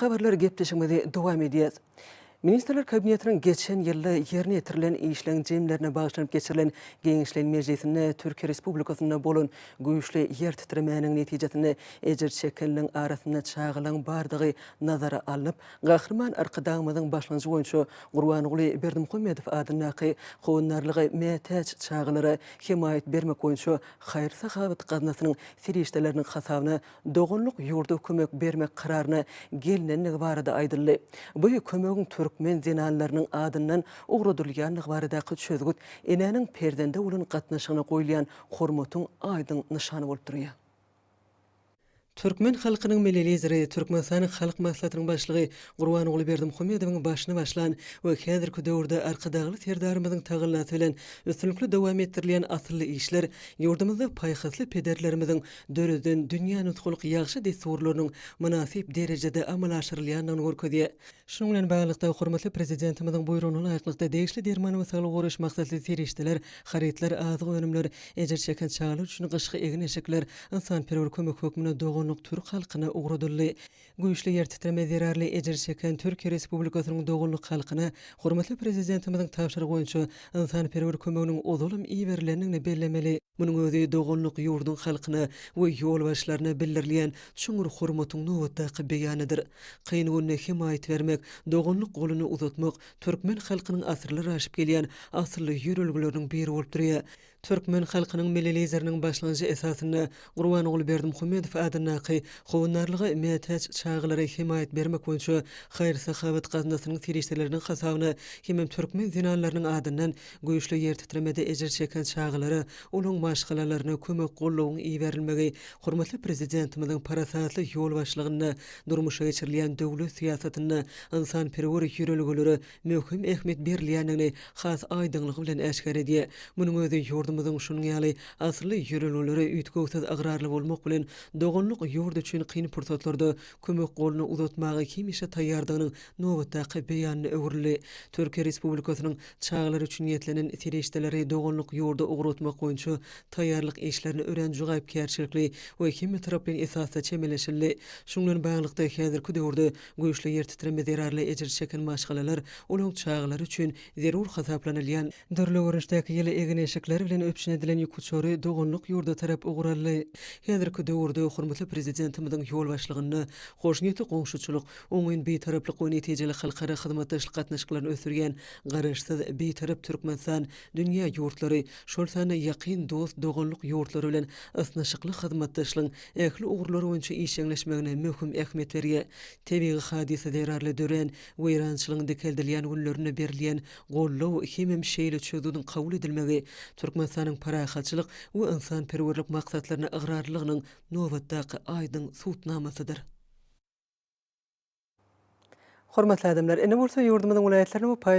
Habarlar gepleşigimizi dowam edýäs. Ministrler Kabinetiniň geçen ýylda ýerine ýetirilen işleň jemlerine bagyşlanyp geçirilen giňişleýin mejlisinde Türkiýe Respublikasynda bolan güýçli ýer titremäniň netijesinde ejir çekenleň arasynda çagalaň bardygy nazara alnyp, Gahryman Arkadagymyzyň başlangyjy boýunça Gurbanguly Berdimuhamedow adyndaky howandarlyga mätäç çagalara hemaýat bermek boýunça haýyr-sahawat gaznasynyň serişdeleriniň hasabyna doganlyk ýurda kömek bermek kararyna gelnendigi barada aýdyldy. Bu kömegiň türkmen zenanlarynyň adyndan ugradylýandygy baradaky çözgüt enäniň perzende bolan gatnaşygyna goýulýan hormatyň aýdyň nyşany bolup durýar. Türkmen halkynyň Milli Lideri, Türkmenistanyň Halk Maslahatynyň Başlygy Gurbanguly Berdimuhamedowyň başyny başlan we häzirki döwürde Arkadagly Serdarymyzyň tagallasy bilen üstünlikli dowam etdirilýän asylly işler ýurdumyzda paýhasly pederlerimiziň döreden dünýä nusgalyk ýagşy dessurlarynyň mynasyp derejede amala aşyrylýandygyny görkezýär. Şunuň bilen baglylykda, hormatly Prezidentimiziň Buýrugyna laýyklykda, degişli derman we saglygy goraýyş maksatly serişdeler, harytlar, azyk önümler, ejir çeken çagalar üçin gyşky egin-eşikler ynsanperwer kömek hökmünde doganlyk türk halkyna ugradyldy. Güýçli ýer titreme zerarly ejir çeken Türkiýe Respublikasynyň doganlyk halkyna hormatly Prezidentimiziň tabşyrygy boýunça ynsanperwer kömeginiň ozalam iberilendigini bellemeli. Munuň özi doganlyk ýurduň halkyna we ýolbaşçylaryna bildirilýän çuňňur hormatyň nobatdaky beýanydyr. Kyn günde hemaýat bermek, doganlyk goluny uzatmak türkmen halkynyň asyrlar aşyp gelýän asylly ýörelgeleriniň biri bolup durýar. Türkmen halkynyň Milli Lideriniň başlangyjy esasynda Gurbanguly Berdimuhamedow adyndaky Howandarlyga mätäç çagalara hemaýat bermek boýunça haýyr-sahawat gaznasynyň serişdeleriniň hasabyna hemem türkmen zenanlarynyň adyndan güýçli ýer titremede ejir çeken çagalara, olaryň maşgalalaryna kömek-goldawyň iberilmegi hormatly Prezidentimiziň parasatly ýolbaşçylygynda durmuşa geçirilýän döwlet syýasatynda ynsanperwer ýörelgelere möhüm ähmiýet berilýändigini has aýdyňlygy bilen äşgär edýär. Munuň özi ýurdumyzyň şunuň ýaly asylly ýörelgelere üýtgewsiz ygrarly bolmak bilen, doganlyk ýurt üçin kyn pursatlarda kömek goluny uzatmaga hemişe taýýardygynyň nobatdaky beýanyna öwrüldi. Türkiýe Respublikasynyň çagalar üçin niýetlenen serişdeleri doganlyk ýurda ugratmak boýunça taýýarlyk işlerine örän jogapkärçilikli we hemmetaraplaýyn esasda çemeleşildi. Şunuň bilen baglylykda, häzirki döwürde Güýçli ýer titreme zerarly ejir çeken maşgalalar, olaryň çagalary üçin zerur hasaplanylýan, dürli görnüşdäki ýyly egin-eşikler bilen üpjün edilen ýük uçary doganlyk ýurda tarap ugur aldy. Häzirki döwürde hormatly Prezidentimiziň ýolbaşçylygynda hoşniýetli goňşuçylyk, oňyn Bitaraplyk we netijeli halkara hyzmatdaşlyk gatnaşyklaryny ösdürýän Garaşsyz, Bitarap Türkmenistan dünýä ýurtlary, şol sanda ýakyn dost-doganlyk ýurtlary bilen ysnyşykly hyzmatdaşlygyň ähli ugurlar boýunça işjeňleşmegine möhüm ähmiýet berýär. Tebigy hadysa zerarly dörän weýrançylygyň dikeldilýän günlerinde berilýän goldaw hemem şeýle çözgüdiň kabul edilmegi Türkmenistanyň parahatçylyk we ynsanperwerlik maksatlaryna ygrarlylygynyň nobatdaky aýdyň subutnamasydyr. Hormatly adamlar, indi bolsa ýurdumyzyň welaýatlaryny we paýtagtyny.